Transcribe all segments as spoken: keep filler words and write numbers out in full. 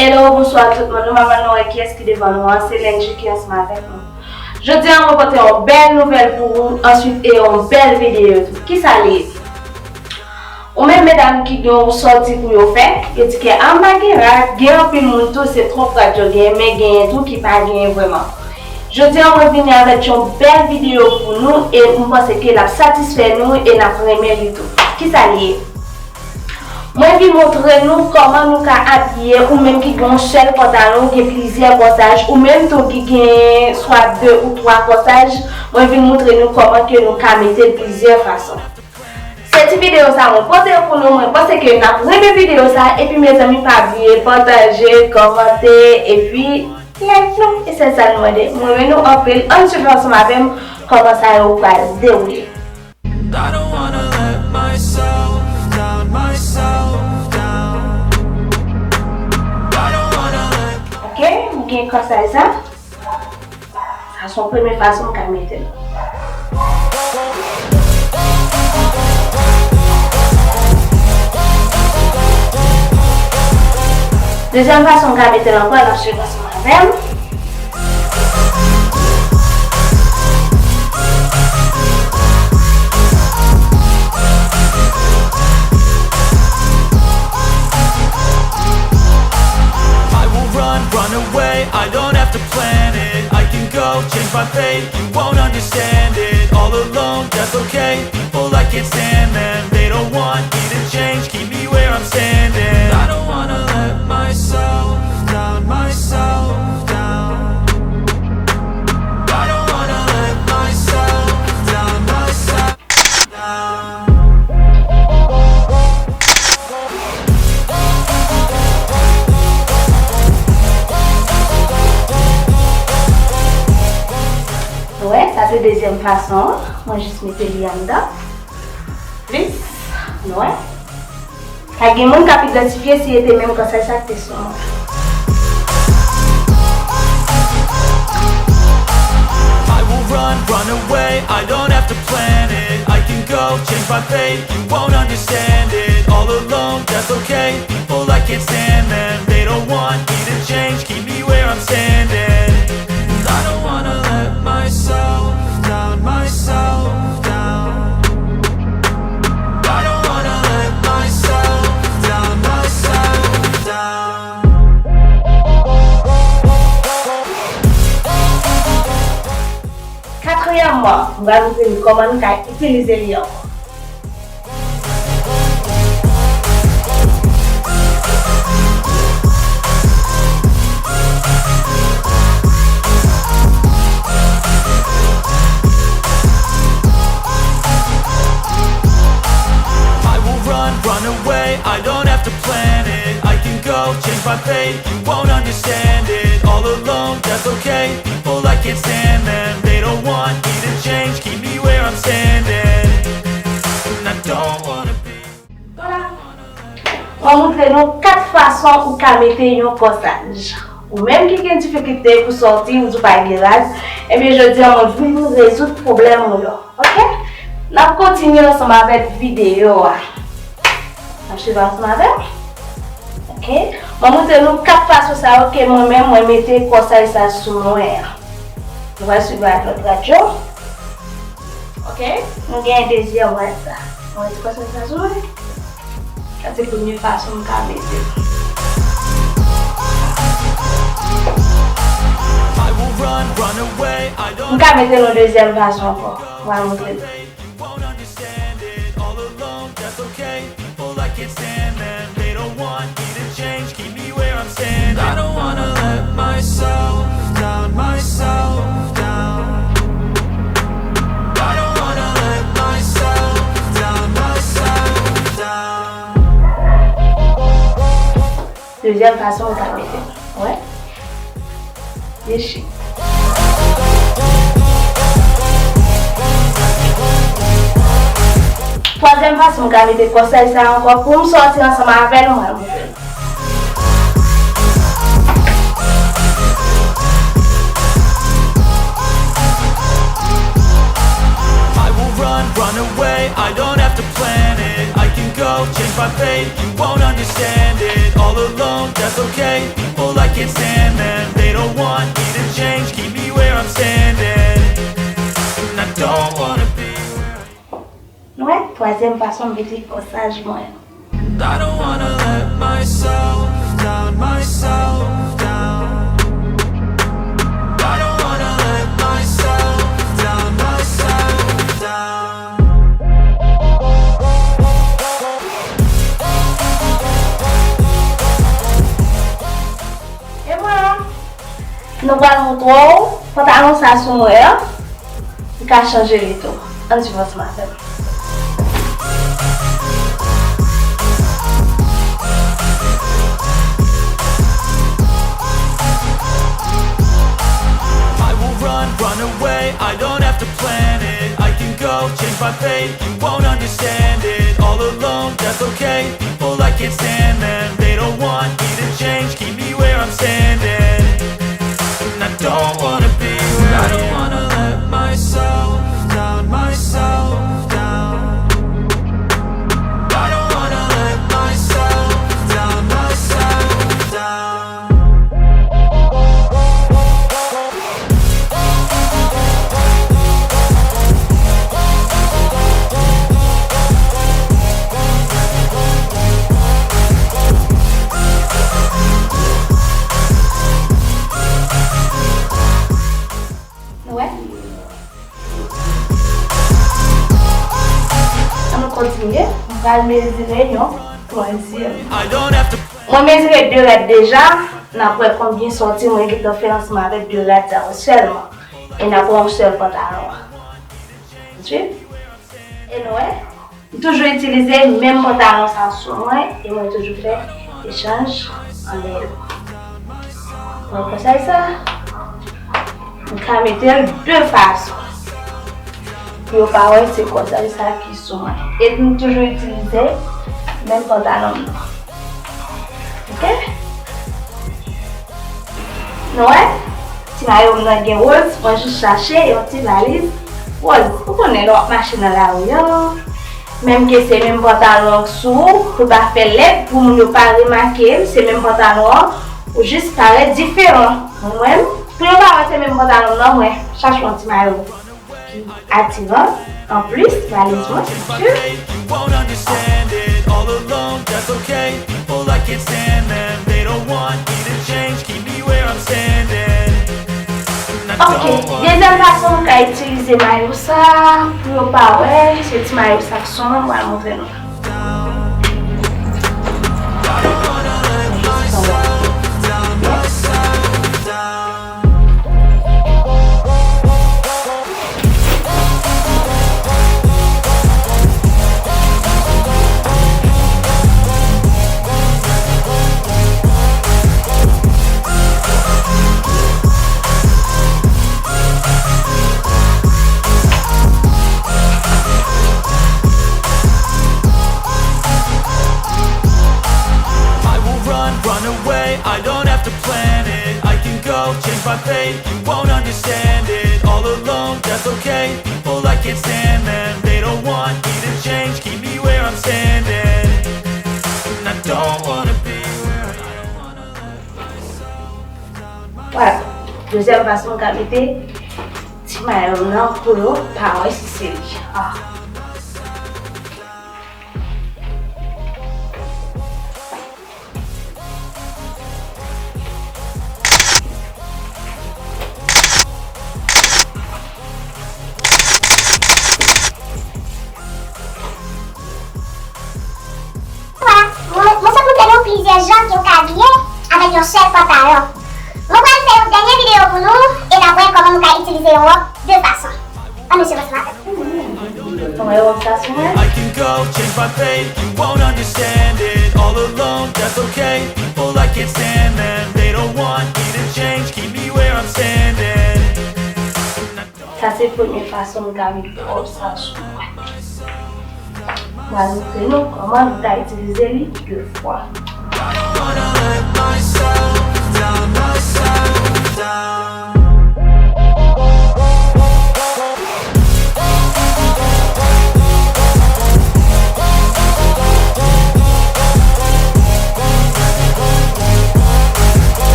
Hello, bonswa tout moun. Nòmalman, nou wè kiyès ki devan nou an, se Lenji ki ansanm avèk nou. Jodi a, mwen pote yon bèl nouvèl pou ou, answit e yon bèl videyo tou. Kisa l ye? Ou menm medam ki gen yon sòti pou yo fè, yo di ke a m pa gen rad, gen anpil moun tou, se twòp rad yo gen, men genyen tou ki pa genyen vrèman. Jodi a, mwen vini avèk yon bèl videyo pou nou, e m panse ke l ap satisfè nou e n ap renmen li tou. Kisa l ye? Mwen vin montre nou kòman nou ka abiye, ou menm ki gen yon sèl pantalon, ou gen plizyè kòsaj, ou menm tou ki gen swa de ou twa kòsaj, mwen vin montre nou kòman ke nou ka mete l plizyè fason. Se ti videyo sa mwen pote pou nou, mwen panse ke n ap renmen videyo sa, epi mezanmi pa bliye pataje, kòmante, epi like nou, e se sa n mande. Mwen renmen nou anpil, ann swiv ansanm avè m kòman sa yo pral dewoule. I don't wanna let myself down, myself down. I don't wanna let Ok, m gen kòsaj sa. Sa se yon premye fason m ka mete l. Dezyèm fason m ka mete l ankò, n ap swiv ansanm avè m. I will run, run away. I don't have to plan it. I can go change my fate. You won't understand it. All alone, that's okay. People, I can't stand them. They don't want me to change. Keep me where I'm standing. I don't wanna let myself down, myself down. I don't wanna let myself down, myself down. Wè, sa se dezyèm fason an. Mwen jis mete li anndan. Plis, nou wè. Ka gen moun k ap idantifye si e te menm kòsaj sa k te sou mwen. I will run, run away. I don't have to plan it. I can go change my fate. You won't understand it. All alone, that's okay. People, I can't stand them. They don't want me to change. Keep me where I'm standing. And I don't wanna let myself down, myself down. I don't wanna let myself down, myself down. Katriyèmman, m pral montre nou kòman nou ka itilize li ankò. I will run, run away. I don't have to plan it. I can go change my fate. You won't understand it. All alone, that's okay. People, I can't stand them. They don't want me to change. Keep me where I'm standing. And I don't wanna be. Vwala. Mwen montre nou kat fason ou ka mete yon kòsaj. Ou menm ki gen difikilte pou sòti, ou di w pa gen rad, ebyen jodi a mwen vin rezoud pwoblèm ou yo. Ok? N ap kontinye ansanm avèk videyo a. N ap swiv ansanm avè m. Ok? Mwen montre nou kat fason sa yo ke mwen menm mwen mete kòsaj sa sou mwen an. Nou pral swiv ak lòt rad yo. Ok? Nou gen dezyèm rad sa. Mwen mete kòsaj sa sou mwen. Sa se premye fason m ka mete. I will run, run away. I don't M ka mete l yon dezyèm fason ankò. Mwen montre nou. You won't understand it. All alone, that's okay. People, I can't stand them. They don't want me to change. Keep me where I'm standing. I don't wanna let myself down, myself down. I don't wanna let myself down, myself down. Dezyèm fason m ka mete l. Wè. Dechi. Twazyèm fason m ka mete kòsaj sa ankò pou m sòti ansanm avè l, mwen montre l. I will run, run away. I don't have to plan it. I can go change my fate. You won't understand it. All alone, That's okay, people, I can't stand them. They don't want me to change, keep me where I'm standing. And I don't wanna be where I Nou wè, twazyèm fason m mete kòsaj mwen. I don't wanna let myself down, myself down. I don't wanna let myself down, myself down. E vwala! Nou pral montre w pantalon sa sou mwen an. Ou ka chanje li tou. Ann swiv ansanm avè m. I will run, run away. I don't have to plan it. I can go change my fate. You won't understand it. All alone, that's okay. People, I can't stand them. They don't want me to change. Keep me where I'm standing. And I don't wanna be where I don't wanna let myself down, myself down. I don't wanna let myself down, myself down. Nou wè? Ann kontinye. M pral mezire yon twazyèm. Mwen mezire de rad deja. N ap wè konbyen sòti mwen gentan fè ansanm avèk de rad sa yo sèlman. E n ap wè yon sèl pantalon an. Swiv. E nou wè? M toujou itilize menm pantalon sa sou mwen e mwen toujou fè echanj anlè yo. Mwen konsèy sa, m ka mete l de fason pou yo pa wè se konsèy sa ki sou mwen. E m toujou itilize menm pantalon m nan. Ok? Nou wè? Ti mayo m nan gen wòz, mwen jis chache yon ti valiz wòz. Ou konnen lè w ap mache nan lari an, menm ke se menm pantalon an k sou ou, pou l pa fè lèd, pou moun yo pa remake l, se menm pantalon an, ou jis parèt diferan. Mwen menm, pou yo pa wè se menm pantalon m nan, mwen chache yon ti mayo ki atiran. Anplis, valiz mwen, se sou. You won't understand it. All alone, that's okay. People, I can't stand them. They don't want me to change. Keep me where I'm standing. And I Ok, don't want dezyèm fason nou ka itilize mayo sa pou yo pa wè, se ti mayo sa k sou mwen, mwen montre nou. I will run, run away. I don't have to plan it. I can go change my fate. You won't understand it. All alone, that's okay. People, I can't stand them. They don't want me to change. Keep me where I'm standing. And I don't wanna be where I don't wanna let myself down. Voilà. Dezyèm fason m ka mete ti mayo m nan pou yo pa wè si se li. Ah. Mwen, mwen sot montre nou plizyè jan ke w ka abiye avèk yon sèl pantalon. Mwen pral fè yon dènye videyo pou nou e n ap wè kòman nou ka itilize yon wòb de fason. Ann swiv ansanm avè m. Ou wè wòb sa sou mwen? I can go change my fate. You won't understand it. All alone, that's okay. People, I can't stand them. They don't want me to change. Keep me where I'm standing. Sa se premye fason m ka mete wòb sa sou mwen. Mwen montre nou kòman nou ka itilize li de fwa.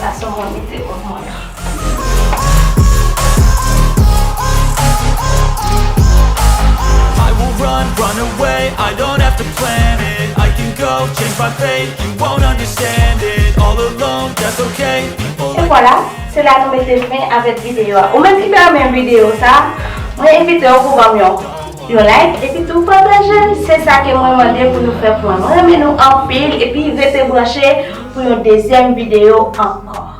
Sa se yon moun ki te konn mwen. I will run, run away. I don't have to plan it. I can go change my fate. You won't understand it. All alone, that's okay. People E vwala, se la nou mete fen avèk videyo a. Ou menm ki ta renmen videyo sa, mwen envite w pou ban m yon yon like epi tou pataje l. Se sa ke mwen mande pou nou fè pou mwen. Mwen renmen nou anpil epi rete branche pou yon dezyèm videyo ankò.